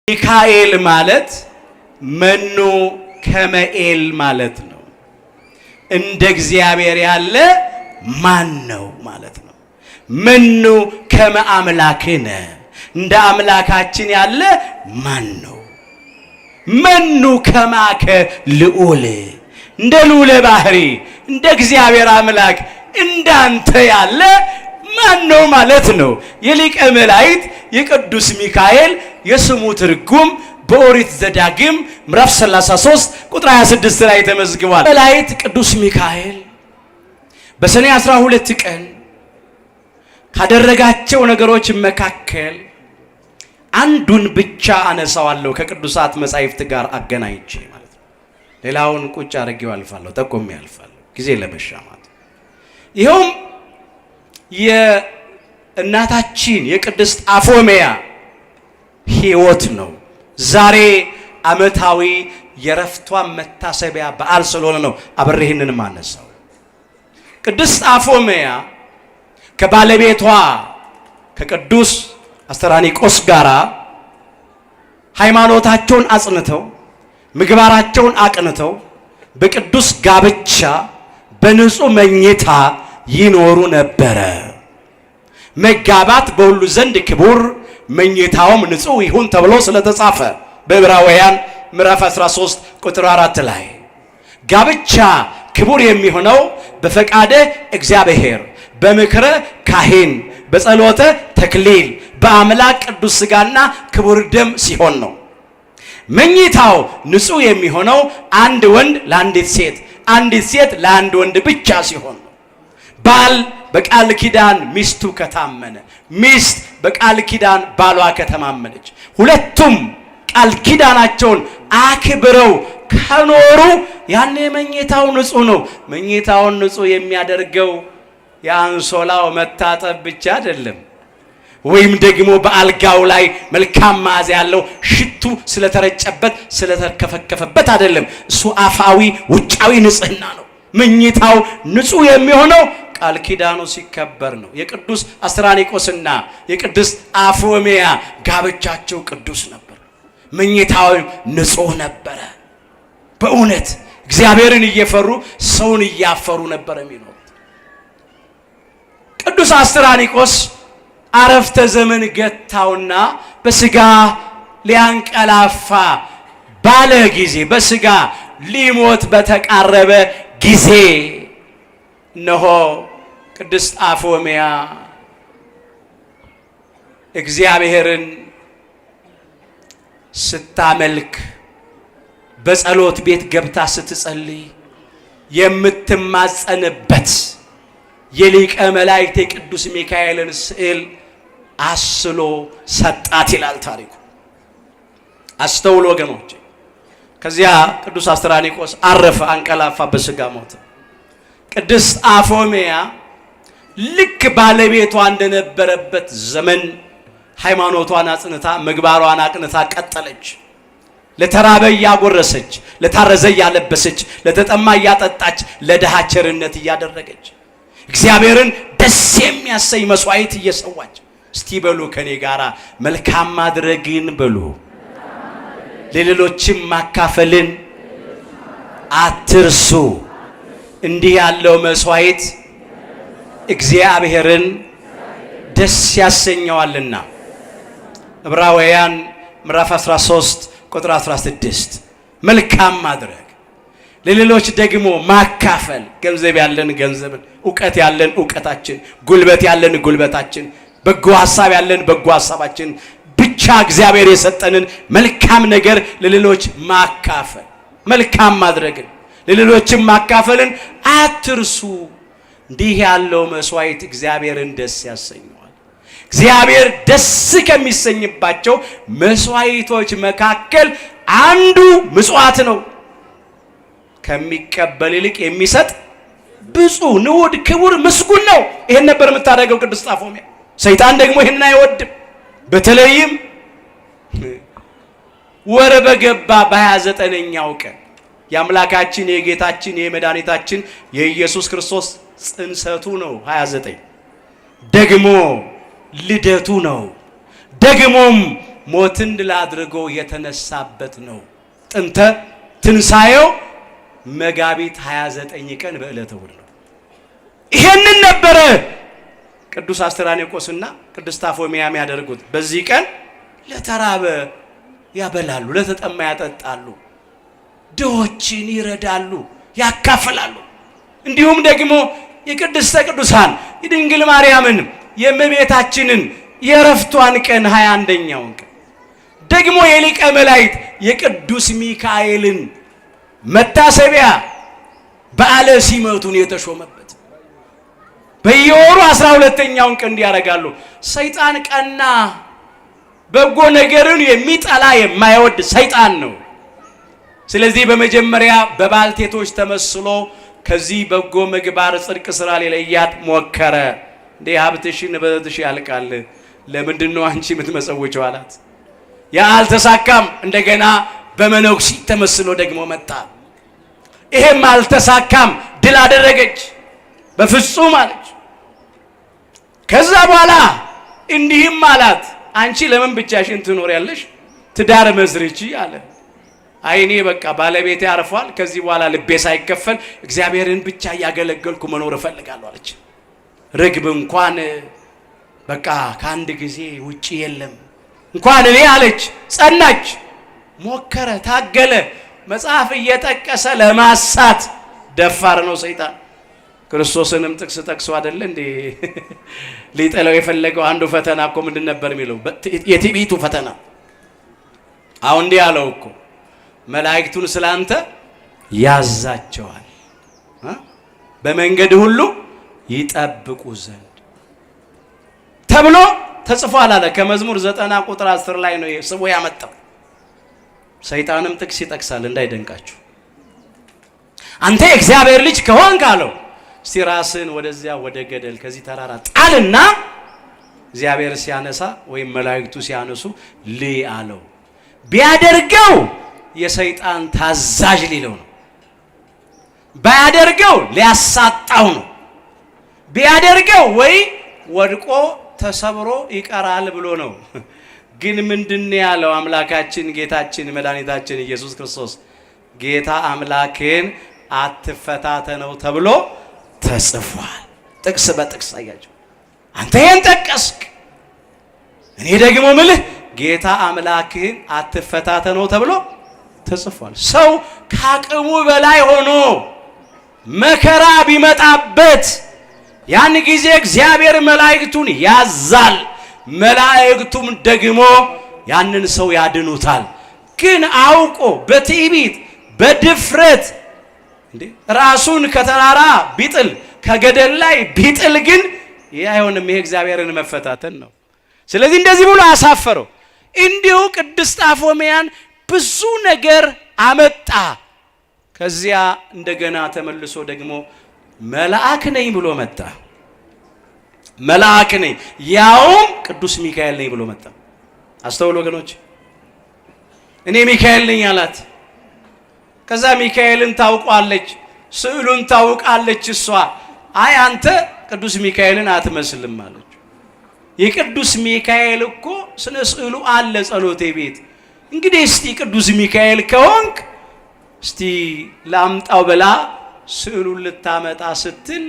ሚካኤል ማለት መኑ ከመኤል ማለት ነው። እንደ እግዚአብሔር ያለ ማን ነው ማለት ነው። መኑ ከመ አምላክነ፣ እንደ አምላካችን ያለ ማን ነው? መኑ ከማከ ልዑል፣ እንደ ልዑለ ባህሪ እንደ እግዚአብሔር አምላክ እንዳንተ ያለ ማን ነው ማለት ነው። የሊቀ መላእክት የቅዱስ ሚካኤል የስሙ ትርጉም በኦሪት ዘዳግም ምዕራፍ 33 ቁጥር 26 ላይ ተመዝግቧል። መላእክት ቅዱስ ሚካኤል በሰኔ 12 ቀን ካደረጋቸው ነገሮች መካከል አንዱን ብቻ አነሳዋለሁ ከቅዱሳት መጻሕፍት ጋር አገናኝቼ ማለት ነው። ሌላውን ቁጭ አድርጌው አልፋለሁ፣ ጠቆሜ አልፋለሁ ጊዜ ለመሻማት። ይኸውም የእናታችን የቅድስት አፎሚያ ሕይወት ነው። ዛሬ ዓመታዊ የረፍቷ መታሰቢያ በዓል ስለሆነ ነው አብሬ ይህንን ማነሳው። ቅድስት አፎሚያ ከባለቤቷ ከቅዱስ አስተራኒቆስ ጋር ሃይማኖታቸውን አጽንተው ምግባራቸውን አቅንተው በቅዱስ ጋብቻ በንጹህ መኝታ ይኖሩ ነበረ። መጋባት በሁሉ ዘንድ ክቡር መኝታውም ንጹህ ይሁን ተብሎ ስለተጻፈ በዕብራውያን ምዕራፍ 13 ቁጥር 4 ላይ ጋብቻ ክቡር የሚሆነው በፈቃደ እግዚአብሔር በምክረ ካህን በጸሎተ ተክሊል በአምላክ ቅዱስ ሥጋና ክቡር ደም ሲሆን ነው። መኝታው ንጹህ የሚሆነው አንድ ወንድ ለአንዲት ሴት፣ አንዲት ሴት ለአንድ ወንድ ብቻ ሲሆን ነው። ባል በቃል ኪዳን ሚስቱ ከታመነ፣ ሚስት በቃል ኪዳን ባሏ ከተማመነች፣ ሁለቱም ቃል ኪዳናቸውን አክብረው ከኖሩ ያኔ መኝታው ንጹህ ነው። መኝታውን ንጹህ የሚያደርገው የአንሶላው መታጠብ ብቻ አይደለም፣ ወይም ደግሞ በአልጋው ላይ መልካም መዓዛ ያለው ሽቱ ስለተረጨበት ስለተከፈከፈበት አይደለም። እሱ አፋዊ ውጫዊ ንጽህና ነው። መኝታው ንጹህ የሚሆነው ቃል ኪዳኑ ሲከበር ነው። የቅዱስ አስራኒቆስና የቅድስት አፎሚያ ጋብቻቸው ቅዱስ ነበር። መኝታው ንጹህ ነበረ። በእውነት እግዚአብሔርን እየፈሩ ሰውን እያፈሩ ነበር የሚኖሩት። ቅዱስ አስትራኒቆስ አረፍተ ዘመን ገታውና በስጋ ሊያንቀላፋ ባለ ጊዜ በስጋ ሊሞት በተቃረበ ጊዜ እነሆ ቅድስት አፎሚያ እግዚአብሔርን ስታመልክ በጸሎት ቤት ገብታ ስትጸልይ የምትማጸንበት የሊቀ መላእክት የቅዱስ ሚካኤልን ስዕል አስሎ ሰጣት ይላል ታሪኩ። አስተውሎ ወገኖች። ከዚያ ቅዱስ አስትራኒቆስ አረፈ፣ አንቀላፋ፣ በስጋ ሞተ። ቅድስት አፎሚያ ልክ ባለቤቷ እንደነበረበት ዘመን ሃይማኖቷን አጽንታ ምግባሯን አቅንታ ቀጠለች። ለተራበ እያጎረሰች፣ ለታረዘ እያለበሰች፣ ለተጠማ እያጠጣች፣ ለድሃ ቸርነት እያደረገች እግዚአብሔርን ደስ የሚያሰኝ መስዋዕት እየሰዋች። እስቲ በሉ ከኔ ጋራ መልካም ማድረግን በሉ፣ ለሌሎችም ማካፈልን አትርሱ። እንዲህ ያለው መስዋዕት እግዚአብሔርን ደስ ያሰኘዋልና። ዕብራውያን ምዕራፍ 13 ቁጥር 16። መልካም ማድረግ ለሌሎች ደግሞ ማካፈል፣ ገንዘብ ያለን ገንዘብን፣ እውቀት ያለን እውቀታችን፣ ጉልበት ያለን ጉልበታችን፣ በጎ ሐሳብ ያለን በጎ ሐሳባችን፣ ብቻ እግዚአብሔር የሰጠንን መልካም ነገር ለሌሎች ማካፈል፣ መልካም ማድረግን ለሌሎችም ማካፈልን አትርሱ። እንዲህ ያለው መስዋዕት እግዚአብሔርን ደስ ያሰኘዋል። እግዚአብሔር ደስ ከሚሰኝባቸው መስዋዕቶች መካከል አንዱ ምጽዋት ነው። ከሚቀበል ይልቅ የሚሰጥ ብፁዕ ንዑድ ክቡር ምስጉን ነው። ይሄን ነበር የምታደርገው ቅድስት ጳፎሚያ። ሰይጣን ደግሞ ይሄንን አይወድም። በተለይም ወር በገባ በ29ኛው ቀን የአምላካችን የጌታችን የመድኃኒታችን የኢየሱስ ክርስቶስ ጽንሰቱ ነው። 29 ደግሞ ልደቱ ነው። ደግሞም ሞትን ድል አድርጎ የተነሳበት ነው። ጥንተ ትንሣኤው መጋቢት 29 ቀን በዕለተ እሑድ ነው። ይሄንን ነበረ ቅዱስ አስትራኔቆስና ቅድስት አፎሚያ የሚያደርጉት። በዚህ ቀን ለተራበ ያበላሉ፣ ለተጠማ ያጠጣሉ፣ ድሆችን ይረዳሉ፣ ያካፍላሉ። እንዲሁም ደግሞ የቅድስተ ቅዱሳን የድንግል ማርያምን የእመቤታችንን የእረፍቷን ቀን 21ኛውን ቀን ደግሞ የሊቀ መላእክት የቅዱስ ሚካኤልን መታሰቢያ በዓለ ሲመቱን የተሾመበት በየወሩ 12ኛውን ቀን እንዲያደርጋሉ። ሰይጣን ቀና፣ በጎ ነገርን የሚጠላ የማይወድ ሰይጣን ነው። ስለዚህ በመጀመሪያ በባልቴቶች ተመስሎ ከዚህ በጎ ምግባር ጽድቅ ስራ ሊለያት ሞከረ። እንዴ ሀብትሽን ንብረትሽ ያልቃል፣ ለምንድን ነው አንቺ የምትመጸውቸው አላት። ያ አልተሳካም። እንደገና በመነኩሲት ተመስሎ ደግሞ መጣ። ይሄም አልተሳካም። ድል አደረገች። በፍጹም አለች። ከዛ በኋላ እንዲህም አላት፣ አንቺ ለምን ብቻሽን ትኖሪያለሽ? ትዳር መስርቺ አለ። አይ እኔ በቃ ባለቤቴ አርፏል፣ ከዚህ በኋላ ልቤ ሳይከፈል እግዚአብሔርን ብቻ እያገለገልኩ መኖር እፈልጋለሁ አለች። ርግብ እንኳን በቃ ከአንድ ጊዜ ውጪ የለም እንኳን እኔ አለች። ጸናች፣ ሞከረ፣ ታገለ። መጽሐፍ እየጠቀሰ ለማሳት ደፋር ነው ሰይጣን። ክርስቶስንም ጥቅስ ጠቅሶ አይደለ እንዴ ሊጠለው የፈለገው? አንዱ ፈተና እኮ ምንድን ነበር የሚለው? የትዕቢቱ ፈተና። አሁን እንዲህ አለው እኮ መላእክቱን ስላንተ ያዛቸዋል በመንገድ ሁሉ ይጠብቁ ዘንድ ተብሎ ተጽፏል አለ። ከመዝሙር 90 ቁጥር 10 ላይ ነው ስቦ ያመጣው። ሰይጣንም ጥቅስ ይጠቅሳል እንዳይደንቃችሁ። አንተ የእግዚአብሔር ልጅ ከሆንክ አለው እስቲ ራስን ወደዚያ ወደ ገደል ከዚህ ተራራ ጣልና እግዚአብሔር ሲያነሳ ወይም መላእክቱ ሲያነሱ ልይ አለው። ቢያደርገው የሰይጣን ታዛዥ ሊለው ነው። ባያደርገው ሊያሳጣው ነው። ቢያደርገው ወይ ወድቆ ተሰብሮ ይቀራል ብሎ ነው። ግን ምንድን ያለው አምላካችን ጌታችን መድኃኒታችን ኢየሱስ ክርስቶስ ጌታ አምላክን አትፈታተነው ተብሎ ተጽፏል። ጥቅስ በጥቅስ አያቸው። አንተ ይሄን ጠቀስክ፣ እኔ ደግሞ ምልህ ጌታ አምላክህን አትፈታተነው ተብሎ ተጽፏል። ሰው ከአቅሙ በላይ ሆኖ መከራ ቢመጣበት ያን ጊዜ እግዚአብሔር መላእክቱን ያዛል። መላእክቱም ደግሞ ያንን ሰው ያድኑታል። ግን አውቆ በትዕቢት በድፍረት እንዴ ራሱን ከተራራ ቢጥል ከገደል ላይ ቢጥል ግን ይህ አይሆንም። ይሄ እግዚአብሔርን መፈታተን ነው። ስለዚህ እንደዚህ ብሎ አሳፈረው። እንዲሁ ቅድስት አፎሚያን ብዙ ነገር አመጣ። ከዚያ እንደገና ተመልሶ ደግሞ መልአክ ነኝ ብሎ መጣ። መልአክ ነኝ ያውም ቅዱስ ሚካኤል ነኝ ብሎ መጣ። አስተውሉ ወገኖች፣ እኔ ሚካኤል ነኝ አላት። ከዛ ሚካኤልን ታውቋለች፣ ስዕሉን ታውቃለች እሷ። አይ አንተ ቅዱስ ሚካኤልን አትመስልም አለች። የቅዱስ ሚካኤል እኮ ስነ ስዕሉ አለ ጸሎቴ ቤት። እንግዲህ እስቲ ቅዱስ ሚካኤል ከሆንክ እስቲ ላምጣው ብላ ስዕሉን ልታመጣ ስትል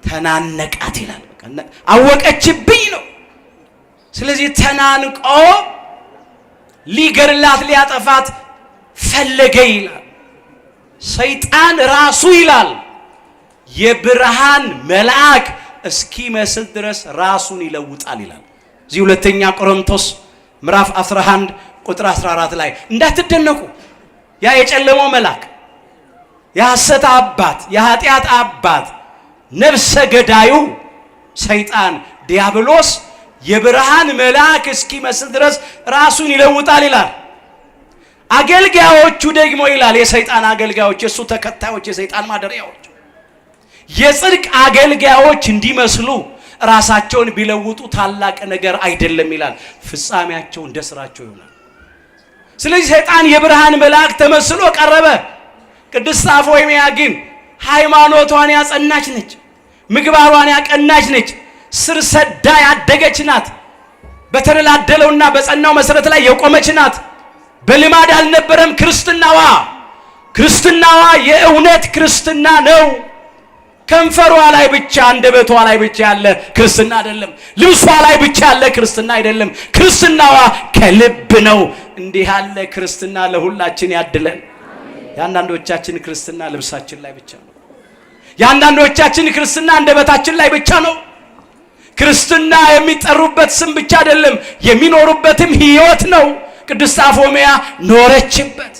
ተናነቃት ይላል። አወቀችብኝ ነው። ስለዚህ ተናንቆ ሊገድላት ሊያጠፋት ፈለገ ይላል። ሰይጣን ራሱ ይላል የብርሃን መልአክ እስኪመስል ድረስ ራሱን ይለውጣል ይላል። እዚህ ሁለተኛ ቆሮንቶስ ምዕራፍ 11 ቁጥር 14 ላይ እንዳትደነቁ፣ ያ የጨለመው መልአክ የሐሰት አባት የኃጢአት አባት ነፍሰ ገዳዩ ሰይጣን ዲያብሎስ የብርሃን መልአክ እስኪመስል ድረስ ራሱን ይለውጣል ይላል። አገልጋዮቹ ደግሞ ይላል የሰይጣን አገልጋዮች፣ የእሱ ተከታዮች፣ የሰይጣን ማደሪያዎች የጽድቅ አገልጋዮች እንዲመስሉ ራሳቸውን ቢለውጡ ታላቅ ነገር አይደለም ይላል። ፍጻሜያቸው እንደ ስራቸው ይሆናል። ስለዚህ ሰይጣን የብርሃን መልአክ ተመስሎ ቀረበ። ቅድስት አፎሚያ ግን ሃይማኖቷን ያጸናች ነች፣ ምግባሯን ያቀናች ነች፣ ስር ሰዳ ያደገች ናት። በተደላደለውና በጸናው መሰረት ላይ የቆመች ናት። በልማድ አልነበረም ክርስትናዋ። ክርስትናዋ የእውነት ክርስትና ነው። ከንፈሯ ላይ ብቻ አንደበቷ ላይ ብቻ ያለ ክርስትና አይደለም። ልብሷ ላይ ብቻ ያለ ክርስትና አይደለም። ክርስትናዋ ከልብ ነው። እንዲህ ያለ ክርስትና ለሁላችን ያድለን። የአንዳንዶቻችን ክርስትና ልብሳችን ላይ ብቻ ነው። የአንዳንዶቻችን ክርስትና አንደበታችን ላይ ብቻ ነው። ክርስትና የሚጠሩበት ስም ብቻ አይደለም፣ የሚኖሩበትም ሕይወት ነው። ቅድስት አፎሚያ ኖረችበት።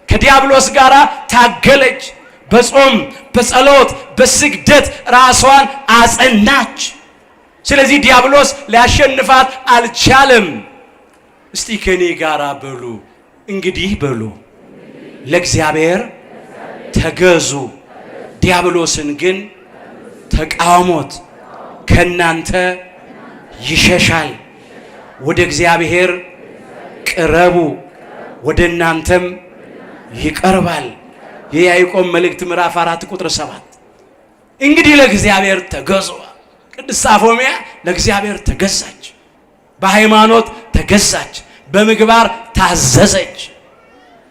ከዲያብሎስ ጋር ታገለች። በጾም በጸሎት በስግደት ራሷን አጸናች። ስለዚህ ዲያብሎስ ሊያሸንፋት አልቻለም። እስቲ ከኔ ጋር በሉ እንግዲህ በሉ ለእግዚአብሔር ተገዙ፣ ዲያብሎስን ግን ተቃውሞት፣ ከናንተ ይሸሻል። ወደ እግዚአብሔር ቅረቡ፣ ወደ እናንተም ይቀርባል። የያዕቆብ መልእክት ምዕራፍ 4 ቁጥር 7። እንግዲህ ለእግዚአብሔር ተገዙ። ቅድስት አፎሚያ ለእግዚአብሔር ተገዛች፣ በሃይማኖት ተገዛች፣ በምግባር ታዘዘች።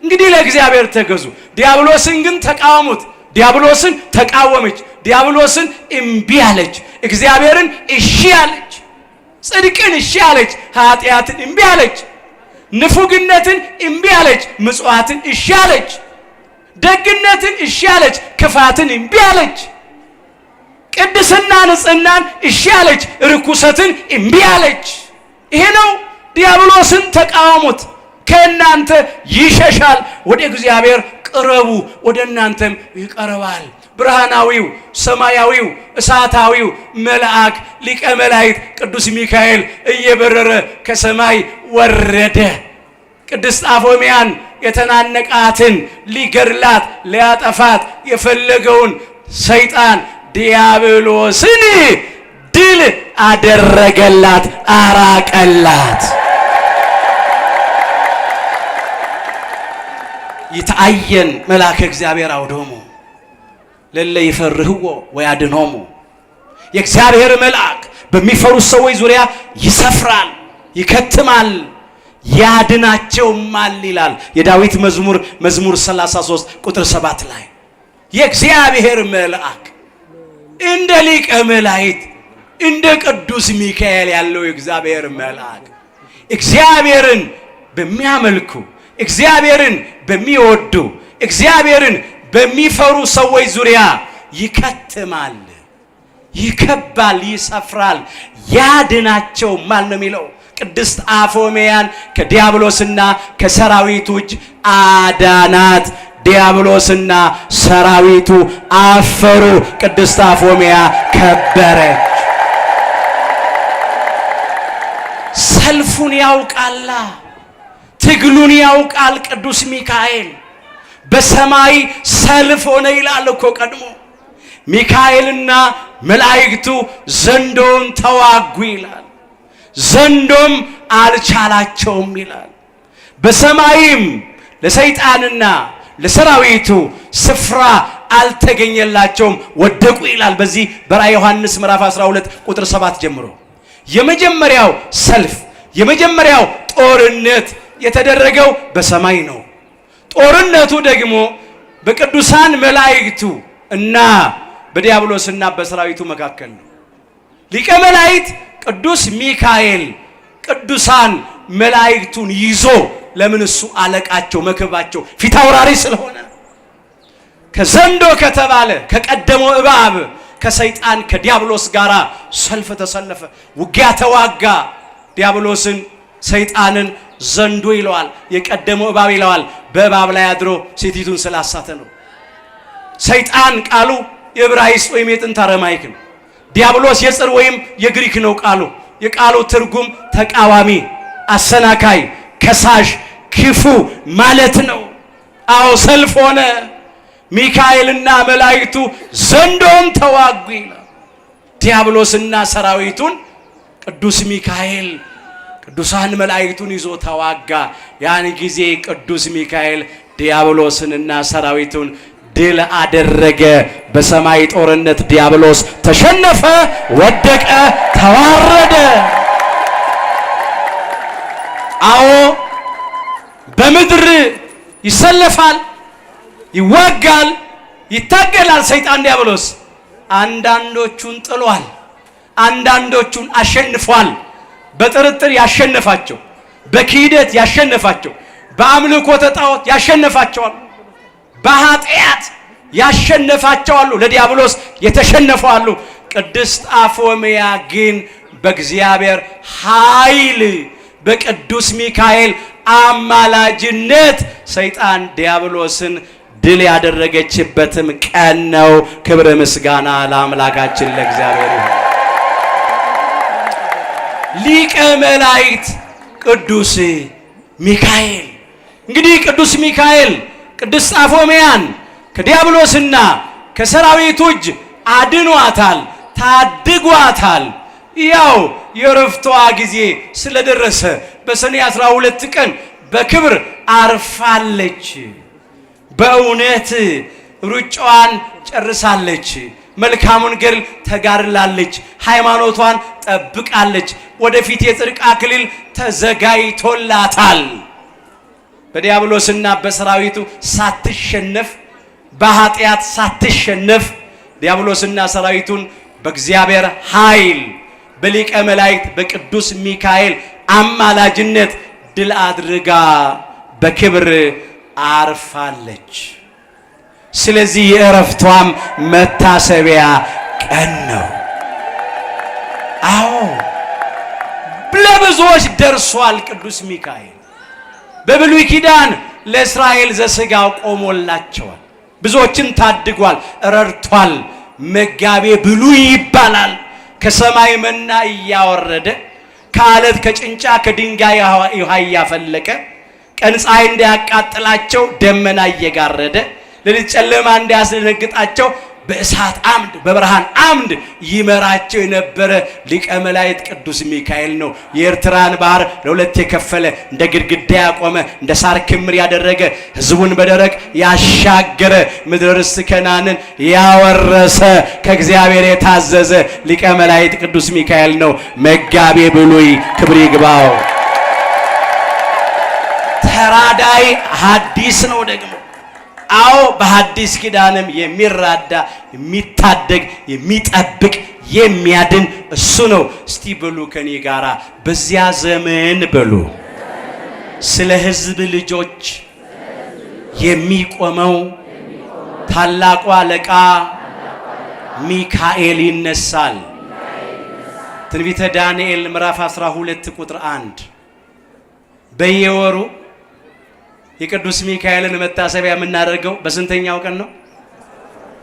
እንግዲህ ለእግዚአብሔር ተገዙ፣ ዲያብሎስን ግን ተቃወሙት። ዲያብሎስን ተቃወመች፣ ዲያብሎስን እምቢ አለች፣ እግዚአብሔርን እሺ አለች፣ ጽድቅን እሺ አለች፣ ኃጢአትን እምቢ አለች፣ ንፉግነትን እምቢ አለች፣ ምጽዋትን እሺ አለች፣ ደግነትን እሺ አለች፣ ክፋትን እምቢ አለች፣ ቅድስና ንጽህናን እሺ አለች፣ ርኩሰትን እምቢ አለች። ይሄ ነው ዲያብሎስን ተቃወሙት፣ ከእናንተ ይሸሻል። ወደ እግዚአብሔር ቅረቡ፣ ወደ እናንተም ይቀርባል። ብርሃናዊው ሰማያዊው እሳታዊው መልአክ ሊቀ መላእክት ቅዱስ ሚካኤል እየበረረ ከሰማይ ወረደ። ቅድስት አፎሚያን የተናነቃትን ሊገድላት ሊያጠፋት የፈለገውን ሰይጣን ዲያብሎስን ድል አደረገላት፣ አራቀላት። ይትአየን መልአከ እግዚአብሔር አውዶሙ ለለ ይፈርህዎ ወያድኖሙ። የእግዚአብሔር መልአክ በሚፈሩት ሰዎች ዙሪያ ይሰፍራል፣ ይከትማል፣ ያድናቸውማል ይላል የዳዊት መዝሙር መዝሙር 33 ቁጥር 7 ላይ። የእግዚአብሔር መልአክ እንደ ሊቀ መላእክት እንደ ቅዱስ ሚካኤል ያለው የእግዚአብሔር መልአክ እግዚአብሔርን በሚያመልኩ፣ እግዚአብሔርን በሚወዱ፣ እግዚአብሔርን በሚፈሩ ሰዎች ዙሪያ ይከትማል፣ ይከባል፣ ይሰፍራል፣ ያድናቸውማል ነው የሚለው። ቅድስት አፎሚያን ከዲያብሎስና ከሰራዊቱ እጅ አዳናት። ዲያብሎስና ሰራዊቱ አፈሩ። ቅድስት አፎሚያ ከበረች። ሰልፉን ያውቃላ፣ ትግሉን ያውቃል ቅዱስ ሚካኤል። በሰማይ ሰልፍ ሆነ ይላል እኮ ቀድሞ። ሚካኤልና መላእክቱ ዘንዶውን ተዋጉ ይላል። ዘንዶም አልቻላቸውም ይላል። በሰማይም ለሰይጣንና ለሰራዊቱ ስፍራ አልተገኘላቸውም፣ ወደቁ ይላል። በዚህ በራእየ ዮሐንስ ምዕራፍ 12 ቁጥር 7 ጀምሮ የመጀመሪያው ሰልፍ የመጀመሪያው ጦርነት የተደረገው በሰማይ ነው። ጦርነቱ ደግሞ በቅዱሳን መላእክቱ እና በዲያብሎስና በሰራዊቱ መካከል ነው። ሊቀ መላእክት ቅዱስ ሚካኤል ቅዱሳን መላእክቱን ይዞ፣ ለምን? እሱ አለቃቸው መክባቸው ፊታውራሪ ስለሆነ፣ ከዘንዶ ከተባለ ከቀደመው እባብ ከሰይጣን ከዲያብሎስ ጋር ሰልፍ ተሰለፈ፣ ውጊያ ተዋጋ። ዲያብሎስን ሰይጣንን ዘንዶ ይለዋል፣ የቀደመው እባብ ይለዋል። በእባብ ላይ አድሮ ሴቲቱን ስላሳተ ነው። ሰይጣን ቃሉ የዕብራይስጥ ወይም የጥንት አረማይክ ነው። ዲያብሎስ የጽር ወይም የግሪክ ነው ቃሉ። የቃሉ ትርጉም ተቃዋሚ፣ አሰናካይ፣ ከሳሽ፣ ክፉ ማለት ነው። አዎ ሰልፍ ሆነ። ሚካኤልና መላእክቱ ዘንዶም ተዋጉ ይላል። ዲያብሎስና ሰራዊቱን ቅዱስ ሚካኤል ቅዱሳን መላእክቱን ይዞ ተዋጋ። ያን ጊዜ ቅዱስ ሚካኤል ዲያብሎስንና ሰራዊቱን ድል አደረገ። በሰማይ ጦርነት ዲያብሎስ ተሸነፈ፣ ወደቀ፣ ተዋረደ። አዎ በምድር ይሰለፋል፣ ይዋጋል፣ ይታገላል ሰይጣን ዲያብሎስ። አንዳንዶቹን ጥሏል፣ አንዳንዶቹን አሸንፏል። በጥርጥር ያሸነፋቸው፣ በክህደት ያሸነፋቸው፣ በአምልኮተ ጣዖት ያሸነፋቸዋል፣ በኃጢአት ያሸነፋቸው አሉ፣ ለዲያብሎስ የተሸነፉ አሉ። ቅድስት አፎምያ ግን በእግዚአብሔር ኃይል በቅዱስ ሚካኤል አማላጅነት ሰይጣን ዲያብሎስን ድል ያደረገችበትም ቀን ነው። ክብር ምስጋና ለአምላካችን ለእግዚአብሔር ይሁን። ሊቀ መላእክት ቅዱስ ሚካኤል እንግዲህ ቅዱስ ሚካኤል ቅድስት አፎምያን ከዲያብሎስና ከሰራዊቱ እጅ አድኗታል፣ ታድጓታል። ያው የእረፍቷ ጊዜ ስለደረሰ በሰኔ 12 ቀን በክብር አርፋለች። በእውነት ሩጫዋን ጨርሳለች። መልካሙን ገድል ተጋድላለች። ሃይማኖቷን ጠብቃለች። ወደፊት የጽድቅ አክሊል ተዘጋጅቶላታል። በዲያብሎስና በሰራዊቱ ሳትሸነፍ፣ በኃጢአት ሳትሸነፍ ዲያብሎስና ሰራዊቱን በእግዚአብሔር ኃይል በሊቀ መላእክት በቅዱስ ሚካኤል አማላጅነት ድል አድርጋ በክብር አርፋለች። ስለዚህ የእረፍቷም መታሰቢያ ቀን ነው። አዎ ለብዙዎች ደርሷል። ቅዱስ ሚካኤል በብሉይ ኪዳን ለእስራኤል ዘሥጋ ቆሞላቸዋል። ብዙዎችን ታድጓል፣ ረድቷል። መጋቤ ብሉይ ይባላል። ከሰማይ መና እያወረደ ከአለት ከጭንጫ ከድንጋይ ውሃ እያፈለቀ ቀን ፀሐይ እንዳያቃጥላቸው ደመና እየጋረደ ሌሊት ጨለማ እንዳያስደነግጣቸው በእሳት አምድ በብርሃን አምድ ይመራቸው የነበረ ሊቀ መላእክት ቅዱስ ሚካኤል ነው። የኤርትራን ባህር ለሁለት የከፈለ፣ እንደ ግድግዳ ያቆመ፣ እንደ ሳር ክምር ያደረገ፣ ሕዝቡን በደረቅ ያሻገረ፣ ምድረ ርስት ከነዓንን ያወረሰ፣ ከእግዚአብሔር የታዘዘ ሊቀ መላእክት ቅዱስ ሚካኤል ነው። መጋቤ ብሉይ ክብር ይግባው። ተራዳይ ሐዲስ ነው ደግሞ። አዎ በሐዲስ ኪዳንም የሚራዳ፣ የሚታደግ፣ የሚጠብቅ፣ የሚያድን እሱ ነው። እስቲ በሉ ከኔ ጋራ በዚያ ዘመን በሉ ስለ ሕዝብ ልጆች የሚቆመው ታላቁ አለቃ ሚካኤል ይነሳል። ትንቢተ ዳንኤል ምዕራፍ 12 ቁጥር 1። በየወሩ የቅዱስ ሚካኤልን መታሰቢያ የምናደርገው በስንተኛው ቀን ነው?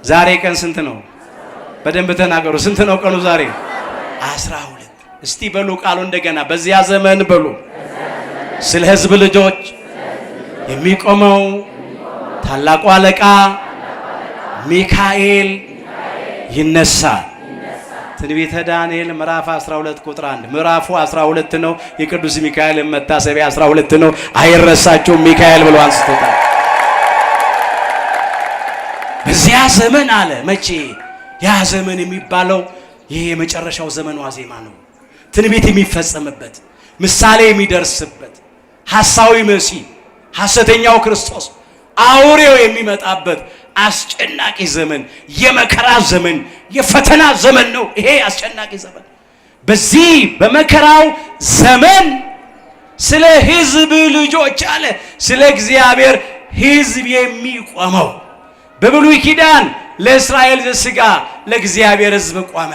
ዛሬ ቀን ስንት ነው? በደንብ ተናገሩ። ስንት ነው ቀኑ ዛሬ? 12። እስቲ በሉ ቃሉ እንደገና በዚያ ዘመን በሉ ስለ ሕዝብ ልጆች የሚቆመው ታላቁ አለቃ ሚካኤል ይነሳል። ትንቢተ ዳንኤል ምዕራፍ 12 ቁጥር 1። ምዕራፉ 12 ነው። የቅዱስ ሚካኤል መታሰቢያ 12 ነው። አይረሳቸውም። ሚካኤል ብሎ አንስቶታል። በዚያ ዘመን አለ። መቼ ያ ዘመን የሚባለው? ይሄ የመጨረሻው ዘመን ዋዜማ ነው። ትንቢት የሚፈጸምበት፣ ምሳሌ የሚደርስበት፣ ሐሳዊ መሲህ፣ ሐሰተኛው ክርስቶስ፣ አውሬው የሚመጣበት አስጨናቂ ዘመን፣ የመከራ ዘመን፣ የፈተና ዘመን ነው። ይሄ አስጨናቂ ዘመን። በዚህ በመከራው ዘመን ስለ ሕዝብ ልጆች አለ ስለ እግዚአብሔር ሕዝብ የሚቆመው፣ በብሉይ ኪዳን ለእስራኤል ዘሥጋ ለእግዚአብሔር ሕዝብ ቆመ።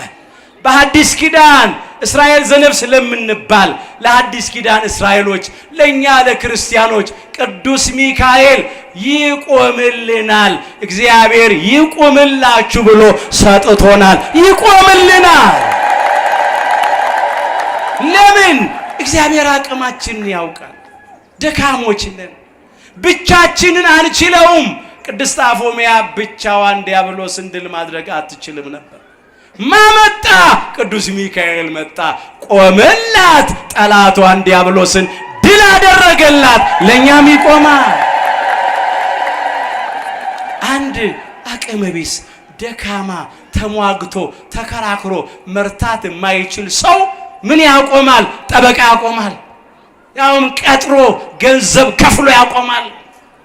በሐዲስ ኪዳን እስራኤል ዘነፍስ ለምንባል ለሐዲስ ኪዳን እስራኤሎች፣ ለእኛ ለክርስቲያኖች ቅዱስ ሚካኤል ይቆምልናል። እግዚአብሔር ይቆምላችሁ ብሎ ሰጥቶናል። ይቆምልናል። ለምን? እግዚአብሔር አቅማችንን ያውቃል። ደካሞች ነን፣ ብቻችንን አንችለውም። ቅድስት አፎሚያ ብቻዋን ዲያብሎስን ድል ማድረግ አትችልም ነበር። ማመጣ ቅዱስ ሚካኤል መጣ፣ ቆመላት። ጠላቷን ዲያብሎስን ድል አደረገላት። ለእኛም ይቆማል። አንድ አቅመ ቢስ ደካማ ተሟግቶ ተከራክሮ መርታት የማይችል ሰው ምን ያቆማል? ጠበቃ ያቆማል። ያውም ቀጥሮ ገንዘብ ከፍሎ ያቆማል።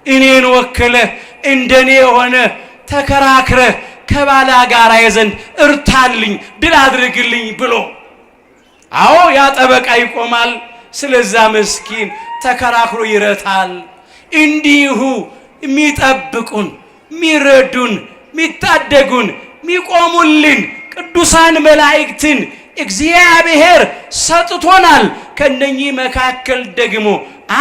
እኔን ወክለህ እንደኔ የሆነ ተከራክረህ ከባላ ጋር ዘንድ እርታልኝ ድል አድርግልኝ ብሎ፣ አዎ ያ ጠበቃ ይቆማል። ስለዛ ምስኪን ተከራክሮ ይረታል። እንዲሁ የሚጠብቁን፣ የሚረዱን፣ የሚታደጉን፣ የሚቆሙልን ቅዱሳን መላእክትን እግዚአብሔር ሰጥቶናል። ከነኚህ መካከል ደግሞ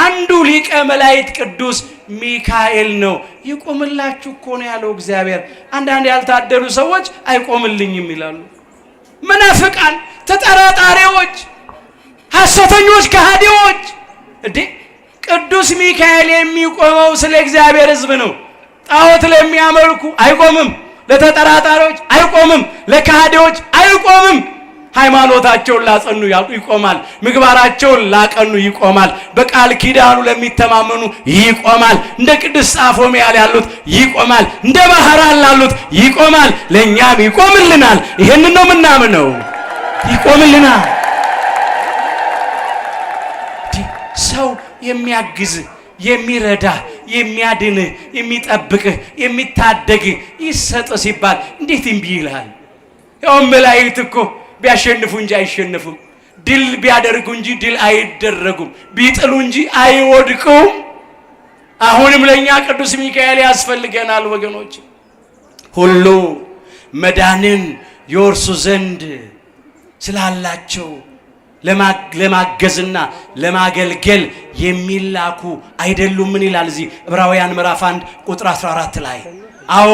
አንዱ ሊቀ መላእክት ቅዱስ ሚካኤል ነው። ይቆምላችሁ እኮ ነው ያለው እግዚአብሔር። አንዳንድ ያልታደሉ ሰዎች አይቆምልኝም ይላሉ። መናፍቃን፣ ተጠራጣሪዎች፣ ሐሰተኞች፣ ከሃዲዎች። እንዴ ቅዱስ ሚካኤል የሚቆመው ስለ እግዚአብሔር ሕዝብ ነው። ጣዖት ለሚያመልኩ አይቆምም። ለተጠራጣሪዎች አይቆምም። ለከሃዲዎች አይቆምም። ሃይማኖታቸውን ላጸኑ ይቆማል። ምግባራቸውን ላቀኑ ይቆማል። በቃል ኪዳኑ ለሚተማመኑ ይቆማል። እንደ ቅድስት ጻፎምያ ያሉት ይቆማል። እንደ ባህራን ላሉት ይቆማል። ለእኛም ይቆምልናል። ይሄንን ነው የምናምነው። ይቆምልናል። ሰው የሚያግዝ፣ የሚረዳ፣ የሚያድን፣ የሚጠብቅህ፣ የሚታደግ ይሰጥ ሲባል እንዴት እምቢ ይልሃል? ያው መላእክት እኮ ቢያሸንፉ እንጂ አይሸነፉም። ድል ቢያደርጉ እንጂ ድል አይደረጉም። ቢጥሉ እንጂ አይወድቁም። አሁንም ለእኛ ቅዱስ ሚካኤል ያስፈልገናል ወገኖች። ሁሉ መዳንን ይወርሱ ዘንድ ስላላቸው ለማገዝና ለማገልገል የሚላኩ አይደሉም? ምን ይላል እዚህ ዕብራውያን ምዕራፍ 1 ቁጥር 14 ላይ? አዎ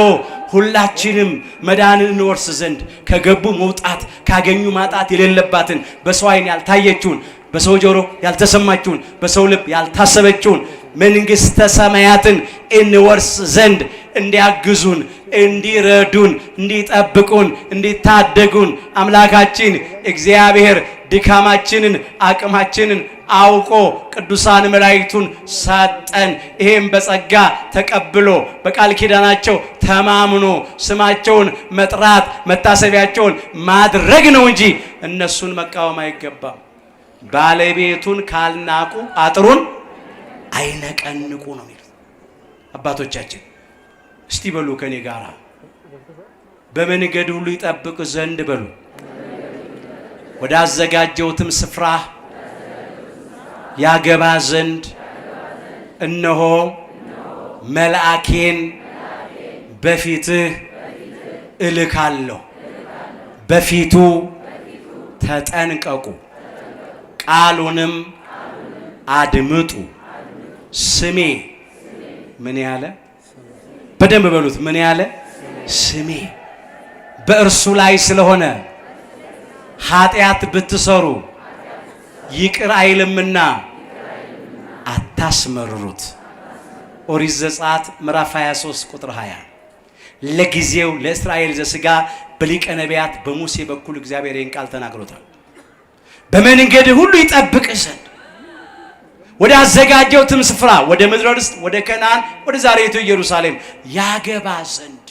ሁላችንም መዳንን እንወርስ ዘንድ ከገቡ መውጣት ካገኙ ማጣት የሌለባትን፣ በሰው ዓይን ያልታየችውን፣ በሰው ጆሮ ያልተሰማችውን፣ በሰው ልብ ያልታሰበችውን መንግሥተ ሰማያትን እንወርስ ዘንድ እንዲያግዙን፣ እንዲረዱን፣ እንዲጠብቁን፣ እንዲታደጉን አምላካችን እግዚአብሔር ድካማችንን አቅማችንን አውቆ ቅዱሳን መላእክቱን ሰጠን። ይሄም በጸጋ ተቀብሎ በቃል ኪዳናቸው ተማምኖ ስማቸውን መጥራት መታሰቢያቸውን ማድረግ ነው እንጂ እነሱን መቃወም አይገባም። ባለቤቱን ካልናቁ አጥሩን አይነቀንቁ ነው የሚሉት አባቶቻችን። እስቲ በሉ ከኔ ጋራ፣ በመንገድ ሁሉ ይጠብቅ ዘንድ በሉ፣ ወደ አዘጋጀሁትም ስፍራ ያገባ ዘንድ እነሆ መልአኬን በፊትህ እልካለሁ። በፊቱ ተጠንቀቁ፣ ቃሉንም አድምጡ። ስሜ ምን ያለ? በደንብ በሉት። ምን ያለ? ስሜ በእርሱ ላይ ስለሆነ ኃጢአት ብትሰሩ ይቅር አይልምና አታስመርሩት። ኦሪት ዘጸአት ምዕራፍ 23 ቁጥር 20። ለጊዜው ለእስራኤል ዘሥጋ በሊቀ ነቢያት በሙሴ በኩል እግዚአብሔር ይህን ቃል ተናግሮታል። በመንገድ ሁሉ ይጠብቅ ዘንድ ወደ አዘጋጀሁትም ስፍራ፣ ወደ ምድረ ርስት፣ ወደ ከነዓን፣ ወደ ዛሬቱ ኢየሩሳሌም ያገባ ዘንድ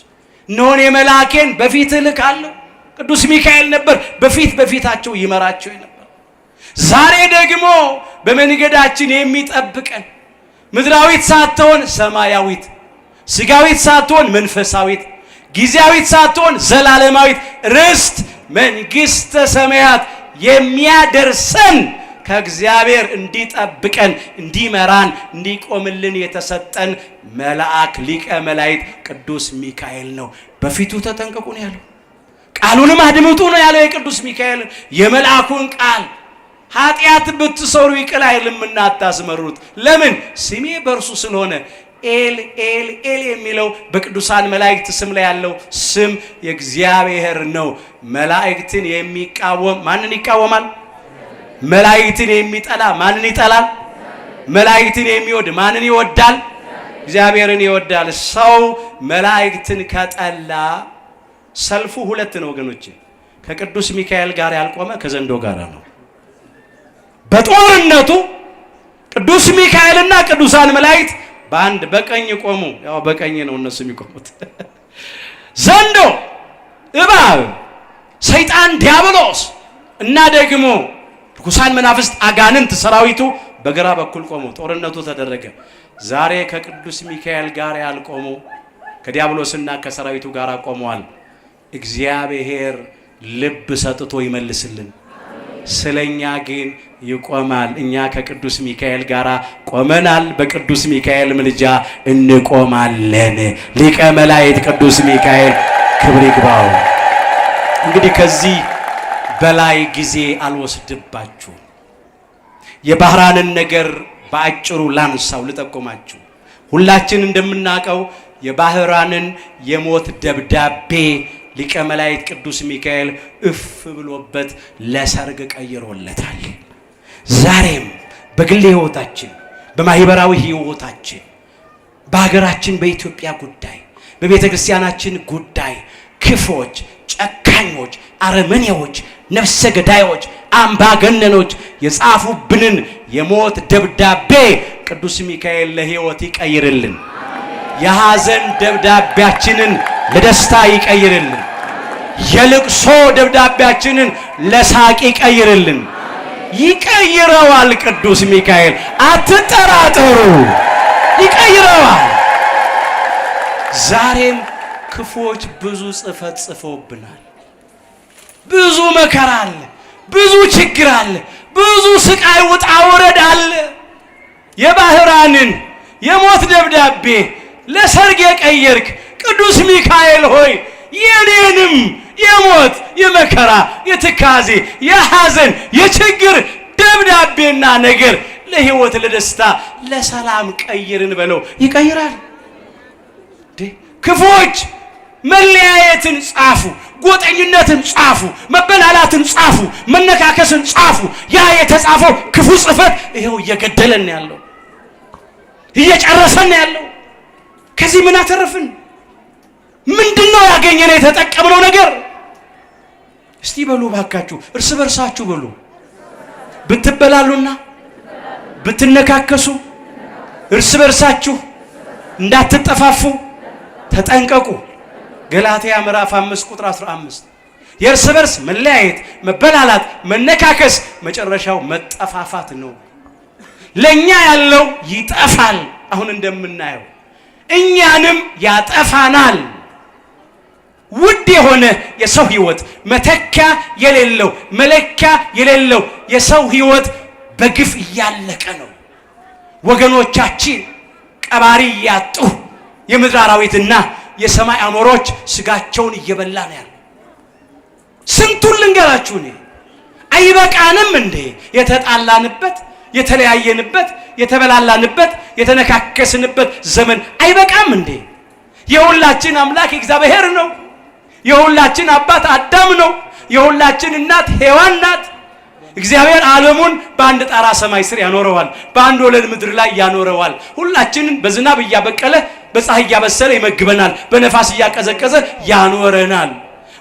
እነሆ እኔ መልአኬን በፊትህ እልካለሁ። ቅዱስ ሚካኤል ነበር በፊት በፊታቸው ይመራቸው ነበር። ዛሬ ደግሞ በመንገዳችን የሚጠብቀን ምድራዊት ሳትሆን ሰማያዊት፣ ስጋዊት ሳትሆን መንፈሳዊት፣ ጊዜያዊት ሳትሆን ዘላለማዊት ርስት መንግሥተ ሰማያት የሚያደርሰን ከእግዚአብሔር እንዲጠብቀን፣ እንዲመራን፣ እንዲቆምልን የተሰጠን መልአክ ሊቀ መላእክት ቅዱስ ሚካኤል ነው። በፊቱ ተጠንቀቁ ነው ያለው። ቃሉንም አድምጡ ነው ያለው። የቅዱስ ሚካኤል የመልአኩን ቃል ኃጢአት ብትሰሩ ይቅር አይልምና አታስመሩት። ለምን? ስሜ በእርሱ ስለሆነ። ኤል ኤል ኤል የሚለው በቅዱሳን መላእክት ስም ላይ ያለው ስም የእግዚአብሔር ነው። መላእክትን የሚቃወም ማንን ይቃወማል? መላእክትን የሚጠላ ማንን ይጠላል? መላእክትን የሚወድ ማንን ይወዳል? እግዚአብሔርን ይወዳል። ሰው መላእክትን ከጠላ ሰልፉ ሁለት ነው ወገኖቼ። ከቅዱስ ሚካኤል ጋር ያልቆመ ከዘንዶ ጋር ነው። በጦርነቱ ቅዱስ ሚካኤልና ቅዱሳን መላእክት በአንድ በቀኝ ቆሙ። ያው በቀኝ ነው እነሱ የሚቆሙት። ዘንዶ፣ እባብ፣ ሰይጣን፣ ዲያብሎስ እና ደግሞ ርኩሳን መናፍስት አጋንንት ሰራዊቱ በግራ በኩል ቆሙ። ጦርነቱ ተደረገ። ዛሬ ከቅዱስ ሚካኤል ጋር ያልቆሙ ከዲያብሎስና ከሰራዊቱ ጋር ቆመዋል። እግዚአብሔር ልብ ሰጥቶ ይመልስልን። ስለኛ ግን ይቆማል። እኛ ከቅዱስ ሚካኤል ጋር ቆመናል። በቅዱስ ሚካኤል ምልጃ እንቆማለን። ሊቀ መላእክት ቅዱስ ሚካኤል ክብር ይግባው። እንግዲህ ከዚህ በላይ ጊዜ አልወስድባችሁ። የባህራንን ነገር በአጭሩ ላንሳው፣ ልጠቁማችሁ። ሁላችን እንደምናውቀው የባህራንን የሞት ደብዳቤ ሊቀ መላእክት ቅዱስ ሚካኤል እፍ ብሎበት ለሰርግ ቀይሮለታል። ዛሬም በግል ሕይወታችን፣ በማህበራዊ ሕይወታችን፣ በሀገራችን በኢትዮጵያ ጉዳይ፣ በቤተ ክርስቲያናችን ጉዳይ ክፎች፣ ጨካኞች፣ አረመኔዎች፣ ነፍሰ ገዳዮች፣ አምባገነኖች የጻፉብንን የሞት ደብዳቤ ቅዱስ ሚካኤል ለሕይወት ይቀይርልን። የሐዘን ደብዳቤያችንን ለደስታ ይቀይርልን። የልቅሶ ደብዳቤያችንን ለሳቅ ይቀይርልን። ይቀይረዋል። ቅዱስ ሚካኤል አትጠራጠሩ፣ ይቀይረዋል። ዛሬም ክፉዎች ብዙ ጽፈት ጽፈውብናል። ብዙ መከራ አለ፣ ብዙ ችግር አለ፣ ብዙ ስቃይ ውጣ ውረድ አለ። የባህራንን የሞት ደብዳቤ ለሰርግ የቀየርክ ቅዱስ ሚካኤል ሆይ የኔንም የሞት የመከራ የትካዜ የሐዘን የችግር ደብዳቤና ነገር ለሕይወት ለደስታ ለሰላም ቀይርን በለው። ይቀይራል። ክፉዎች መለያየትን ጻፉ፣ ጎጠኝነትን ጻፉ፣ መበላላትን ጻፉ፣ መነካከስን ጻፉ። ያ የተጻፈው ክፉ ጽፈት ይኸው እየገደለን ያለው እየጨረሰን ያለው። ከዚህ ምን አተረፍን? ምንድነው ያገኘነው የተጠቀምነው ነገር? እስቲ በሉ ባካችሁ፣ እርስ በርሳችሁ በሉ። ብትበላሉና ብትነካከሱ እርስ በርሳችሁ እንዳትጠፋፉ ተጠንቀቁ። ገላትያ ምዕራፍ 5 ቁጥር 15። የእርስ በርስ መለያየት፣ መበላላት፣ መነካከስ መጨረሻው መጠፋፋት ነው። ለኛ ያለው ይጠፋል። አሁን እንደምናየው እኛንም ያጠፋናል። ውድ የሆነ የሰው ሕይወት መተኪያ የሌለው መለኪያ የሌለው የሰው ሕይወት በግፍ እያለቀ ነው። ወገኖቻችን ቀባሪ እያጡ የምድር አራዊትና የሰማይ አሞሮች ስጋቸውን እየበላ ነው ያለው። ስንቱን ልንገራችሁ እኔ አይበቃንም እንዴ? የተጣላንበት፣ የተለያየንበት፣ የተበላላንበት፣ የተነካከስንበት ዘመን አይበቃም እንዴ? የሁላችን አምላክ እግዚአብሔር ነው። የሁላችን አባት አዳም ነው። የሁላችን እናት ሔዋን ናት። እግዚአብሔር ዓለሙን በአንድ ጣራ ሰማይ ስር ያኖረዋል። በአንድ ወለል ምድር ላይ ያኖረዋል። ሁላችንን በዝናብ እያበቀለ በፀሐይ እያበሰለ ይመግበናል። በነፋስ እያቀዘቀዘ ያኖረናል።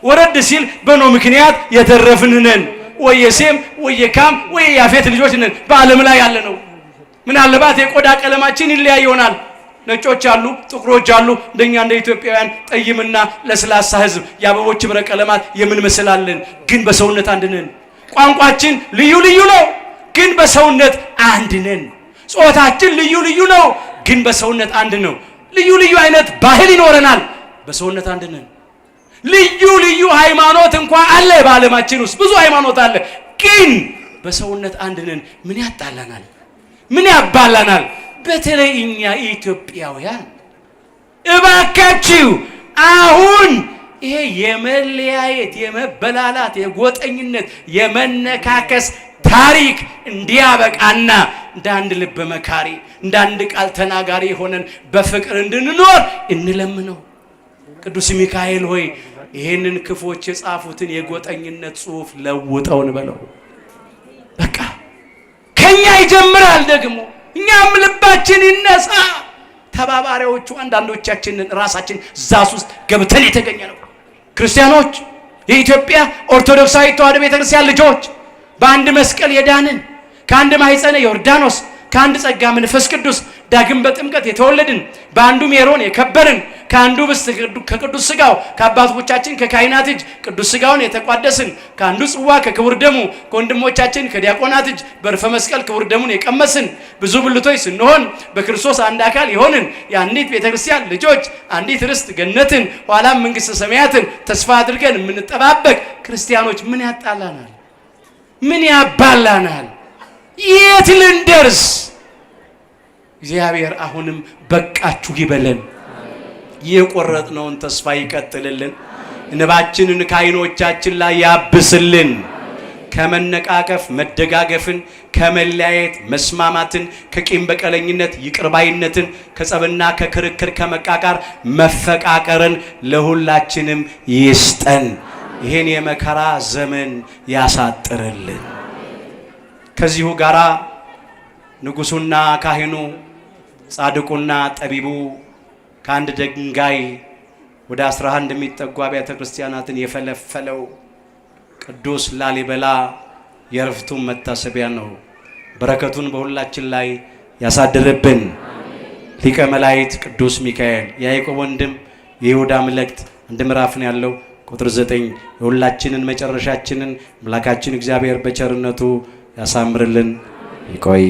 ወረድ ሲል በኖህ ምክንያት የተረፍን ነን። ወይ የሴም ወይ የካም ወይ የያፌት ልጆች ነን። በዓለም ላይ ያለ ነው። ምናልባት የቆዳ ቀለማችን ይለያይ ይሆናል። ነጮች አሉ፣ ጥቁሮች አሉ። እንደኛ እንደ ኢትዮጵያውያን ጠይምና ለስላሳ ሕዝብ የአበቦች ህብረ ቀለማት የምንመስላለን፣ ግን በሰውነት አንድ ነን። ቋንቋችን ልዩ ልዩ ነው፣ ግን በሰውነት አንድ ነን። ጾታችን ልዩ ልዩ ነው፣ ግን በሰውነት አንድ ነው። ልዩ ልዩ አይነት ባህል ይኖረናል፣ በሰውነት አንድ ነን። ልዩ ልዩ ሃይማኖት እንኳ አለ፣ በዓለማችን ውስጥ ብዙ ሃይማኖት አለ፣ ግን በሰውነት አንድ ነን። ምን ያጣላናል? ምን ያባላናል? በተለይ እኛ ኢትዮጵያውያን እባካችሁ አሁን ይሄ የመለያየት የመበላላት የጎጠኝነት የመነካከስ ታሪክ እንዲያበቃና እንደ አንድ ልብ መካሪ እንደ አንድ ቃል ተናጋሪ ሆነን በፍቅር እንድንኖር እንለምነው። ቅዱስ ሚካኤል ሆይ ይሄንን ክፎች የጻፉትን የጎጠኝነት ጽሑፍ ለውጠውን በለው። በቃ ከኛ ይጀምራል። ደግሞ እኛም ልባችን ይነሳ። ተባባሪዎቹ አንዳንዶቻችንን ራሳችን ዛስ ውስጥ ገብተን የተገኘ ነው። ክርስቲያኖች፣ የኢትዮጵያ ኦርቶዶክሳዊ ተዋሕዶ ቤተክርስቲያን ልጆች፣ በአንድ መስቀል የዳንን፣ ከአንድ ማኅፀነ ዮርዳኖስ፣ ከአንድ ጸጋ መንፈስ ቅዱስ ዳግም በጥምቀት የተወለድን፣ በአንዱ ሜሮን የከበርን፣ ከአንዱ ኅብስት ከቅዱስ ሥጋው ከአባቶቻችን ከካህናት እጅ ቅዱስ ሥጋውን የተቋደስን፣ ከአንዱ ጽዋ ከክቡር ደሙ ከወንድሞቻችን ከዲያቆናት እጅ በዕርፈ መስቀል ክቡር ደሙን የቀመስን፣ ብዙ ብልቶች ስንሆን በክርስቶስ አንድ አካል የሆንን፣ የአንዲት ቤተክርስቲያን ልጆች፣ አንዲት ርስት ገነትን ኋላም መንግሥተ ሰማያትን ተስፋ አድርገን የምንጠባበቅ ክርስቲያኖች ምን ያጣላናል? ምን ያባላናል? የት ልንደርስ? እግዚአብሔር አሁንም በቃችሁ ይበለን። የቆረጥነውን ተስፋ ይቀጥልልን። እንባችንን ከዓይኖቻችን ላይ ያብስልን። ከመነቃቀፍ መደጋገፍን፣ ከመለያየት መስማማትን፣ ከቂም በቀለኝነት ይቅርባይነትን፣ ከጸብና ከክርክር ከመቃቃር መፈቃቀርን ለሁላችንም ይስጠን። ይህን የመከራ ዘመን ያሳጥርልን። ከዚሁ ጋራ ንጉሱና ካህኑ ጻድቁና ጠቢቡ ከአንድ ድንጋይ ወደ 11 የሚጠጉ አብያተ ክርስቲያናትን የፈለፈለው ቅዱስ ላሊበላ የዕረፍቱን መታሰቢያ ነው። በረከቱን በሁላችን ላይ ያሳድርብን። ሊቀ መላእክት ቅዱስ ሚካኤል የያዕቆብ ወንድም የይሁዳ መልእክት አንድ ምዕራፍ ነው ያለው ቁጥር 9 የሁላችንን መጨረሻችንን አምላካችን እግዚአብሔር በቸርነቱ ያሳምርልን። ይቆይ።